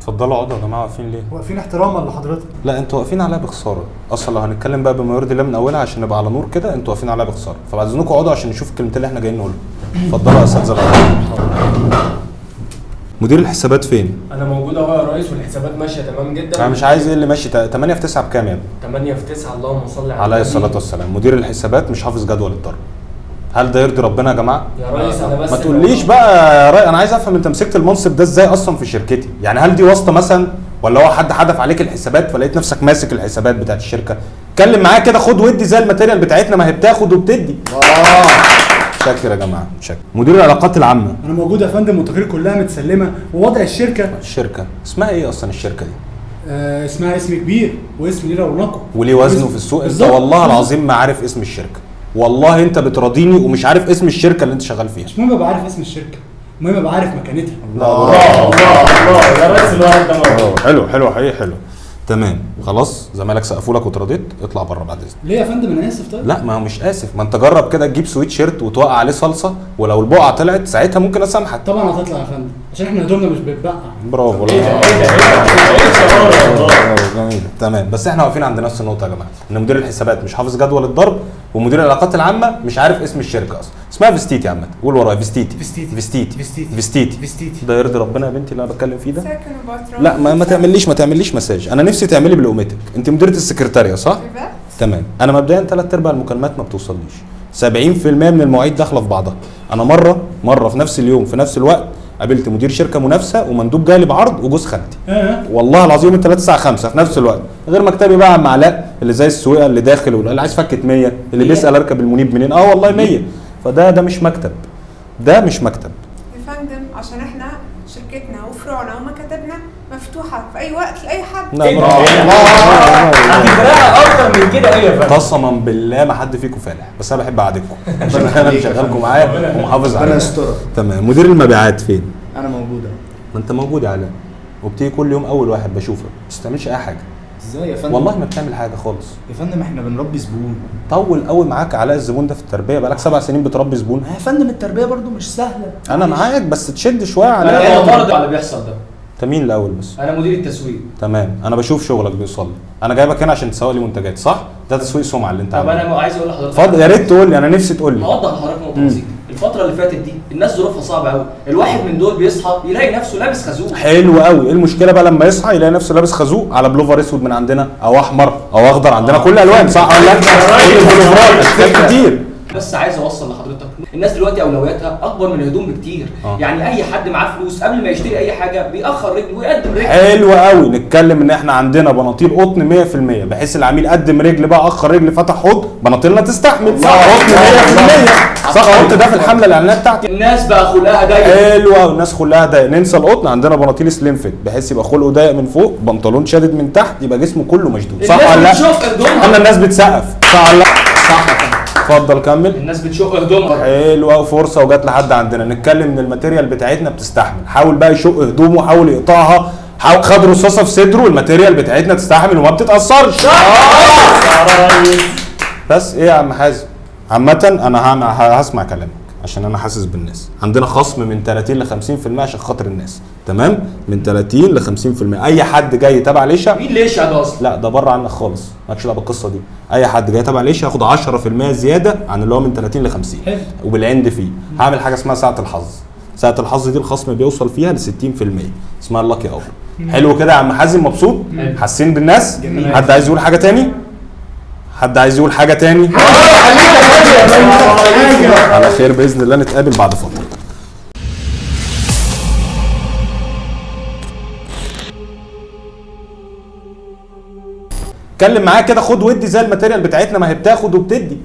اتفضلوا اقعدوا يا جماعة. واقفين ليه؟ واقفين احتراما لحضرتك. لا انتوا واقفين عليها بخسارة اصلا. لو هنتكلم بقى بما يرضي الله من اولها عشان نبقى على نور كده، انتوا واقفين عليها بخسارة، فبعد اذنكم اقعدوا عشان نشوف الكلمتين اللي احنا جايين نقولهم. اتفضلوا يا اساتذة الأعضاء. مدير الحسابات فين؟ انا موجود اهو يا ريس، والحسابات ماشية تمام جدا. انا مش عايز ايه اللي ماشي. 8 في 9 بكام يا ابني؟ 8 في 9 اللهم صل على عليه الصلاة والسلام. مدير الحسابات مش حافظ جدول الضرب. هل ده يرضي ربنا يا جماعة؟ يا ريس انا بس ما تقوليش بقى يا ريس، انا عايز افهم انت مسكت المنصب ده ازاي اصلا في شركتي؟ يعني هل دي واسطه مثلا، ولا هو حد حدف عليك الحسابات فلقيت نفسك ماسك الحسابات بتاعت الشركة؟ اتكلم معايا كده، خد ودي زي ال material بتاعتنا ما هي بتاخد وبتدي. شكرا يا جماعة، شكرا. مدير العلاقات العامة. انا موجود يا فندم، والتقارير كلها متسلمه، ووضع الشركة. الشركة اسمها ايه اصلا الشركة دي؟ اسمها اسم كبير واسم ليه رونقه وليه وزنه في السوق. انت والله العظيم ما عارف اسم الشركة، والله انت بتراضيني ومش عارف اسم الشركة اللي انت شغال فيها. مش مهم ابقى عارف اسم الشركة، المهم ابقى عارف مكانتها. الله الله الله يا ريس، الولد ده موجود. حلو حلو حقيقي حلو. تمام خلاص، زمالك سقفوا لك وتراضيت، اطلع بره بعد اذنك. ليه يا فندم؟ انا اسف. طيب لا ما هو مش اسف، ما انت جرب كده تجيب سويت شيرت وتوقع عليه صلصه، ولو البقعة طلعت ساعتها ممكن اسامحك. طبعا هتطلع يا فندم، عشان احنا هدومنا مش بتبقع. برافو. ايه ده ايه ده ايه ده؟ جميل تمام. بس احنا واقفين عند نفس النقطة يا جماعة، ان مدير الحسابات مش حافظ جدول الضرب، ومدير العلاقات العامة مش عارف اسم الشركة اصلا. اسمها فيستيتي عامة، قول ورايا فيستيتي فيستيتي فيستيتي فيستيتي فيستيتي فيستيتي. ده يرضي ربنا يا بنتي اللي انا بتكلم فيه ده؟ ساكن وبطران. لا ما تعمليش، ما تعمليش مساج، انا نفسي تعملي بلقمتك. انت مديره السكرتاريه صح؟ تمام. انا مبدئيا 3/4 المكالمات ما بتوصلنيش، 70% من المواعيد داخله في بعضها. انا مرة في نفس اليوم في نفس الوقت قابلت مدير شركة منافسه ومندوب جالي بعرض وجوز خالتي. والله العظيم يوم 3 الساعة 5 في نفس الوقت، غير مكتبي بقى مع علاء اللي زي السويقه اللي داخل واللي عايز فكه 100، اللي بيسال اركب المنيب منين. والله 100. فده ده مش مكتب، ده مش مكتب يا فندم، عشان احنا شركتنا وفروعنا ومكاتبنا مفتوحة في اي وقت لاي حد. لا هتفرقها اكتر من كده ايه يا فندم؟ قسما بالله ما حد فيكم فالح، بس انا بحب اعادلكم عشان انا مشغلكم معايا ومحافظ عليكم. ربنا يسترك. تمام. مدير المبيعات فين؟ انا موجود اهو. ما انت موجود يا علاء، وبتيجي كل يوم اول واحد بشوفك، بس ما بتعملش اي حاجة. ازاي يا فندم؟ والله ما بتعمل حاجة خالص يا فندم. احنا بنربي زبون. طول قوي معاك علاء الزبون ده في التربية، بقالك 7 سنين بتربي زبون. ما يا فندم التربية برضو مش سهلة. انا معاك بس تشد شوية علاء. انا معترض على اللي بيحصل ده. انت مين الاول بس؟ انا مدير التسويق. تمام، انا بشوف شغلك بيوصل لي، انا جايبك هنا عشان تسوق لي منتجات صح؟ ده تسويق سمعه اللي انت عامله. طب انا عايز اقول لحضرتك. اتفضل، يا ريت تقول لي، انا نفسي تقول لي. هوضح لحضرتك نقطة بسيطة. الفترة اللي فاتت دي الناس ظروفها صعبة قوي، الواحد من دول بيصحى يلاقي نفسه لابس خازوق. حلو قوي، ايه المشكلة بقى لما يصحى يلاقي نفسه لابس خازوق على بلوفر اسود من عندنا او احمر او اخضر؟ عندنا كل الالوان صح ولا لا؟ كل البلوفرات اشكال كتير. بس عايز اوصل لحضرتك الناس دلوقتي اولوياتها اكبر من الهدوم بكتير. يعني اي حد معاه فلوس قبل ما يشتري اي حاجة بيأخر رجله ويقدم رجل. حلو قوي. نتكلم ان احنا عندنا بناطيل قطن 100%، بحيث العميل قدم رجل بقى اخر رجل فتح حوض بناطيلنا تستحمل صح؟ قطن 100% صح؟ قلت ده في الحملة الاعلانية بتاعتي. الناس بقى خلقها ضيق. حلو قوي، الناس خلقها ضيق. ننسى القطن، عندنا بناطيل slim fit بحيث يبقى خلقه ضيق من فوق، بنطلون شادد من تحت، يبقى جسمه كله مشدود صح ولا لا؟ الناس بتشق هدومها. اما الناس بتسقف صح ولا لا؟ صح. اتفضل كمل. الناس بتشق هدومها. حلو قوي، فرصة وجت لحد عندنا. نتكلم ان ال material بتاعتنا بتستحمل، حاول بقى يشق هدومه، حاول يقطعها، حاول خد رصاصة في صدره، ال material بتاعتنا تستحمل وما بتتاثرش. بس ايه يا عم حازم؟ عامة انا هسمع كلامك عشان انا حاسس بالناس. عندنا خصم من 30 ل 50% عشان خاطر الناس، تمام؟ من 30 ل 50%. اي حد جاي تبع ليشه. مين ليشه ده اصلا؟ لا ده بره عنك خالص، مالكش دعوه بالقصة دي. اي حد جاي تبع ليشه هياخد 10% زيادة عن اللي هو من 30 ل 50. وبالعند فيه هعمل حاجة اسمها ساعة الحظ. ساعة الحظ دي الخصم بيوصل فيها ل 60%، اسمها ال lucky hour. حلو كده يا عم حازم؟ مبسوط؟ حاسين بالناس؟ حد عايز يقول حاجة تاني؟ حد عايز يقول حاجة تاني؟ على خير باذن الله، نتقابل بعد فترة. اتكلم معايا كده، خد ودي زي ال material بتاعتنا ما هي بتاخد وبتدي.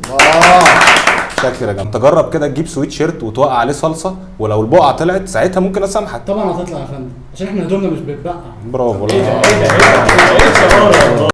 شكرا يا جماعة. انت جرب كده تجيب سويت شيرت وتوقع عليه صلصه، ولو البقعة طلعت ساعتها ممكن اسامحك. طبعا هتطلع يا فندم، عشان احنا هدومنا مش بتبقع. برافو. ايه ده ايه ده ايه ده؟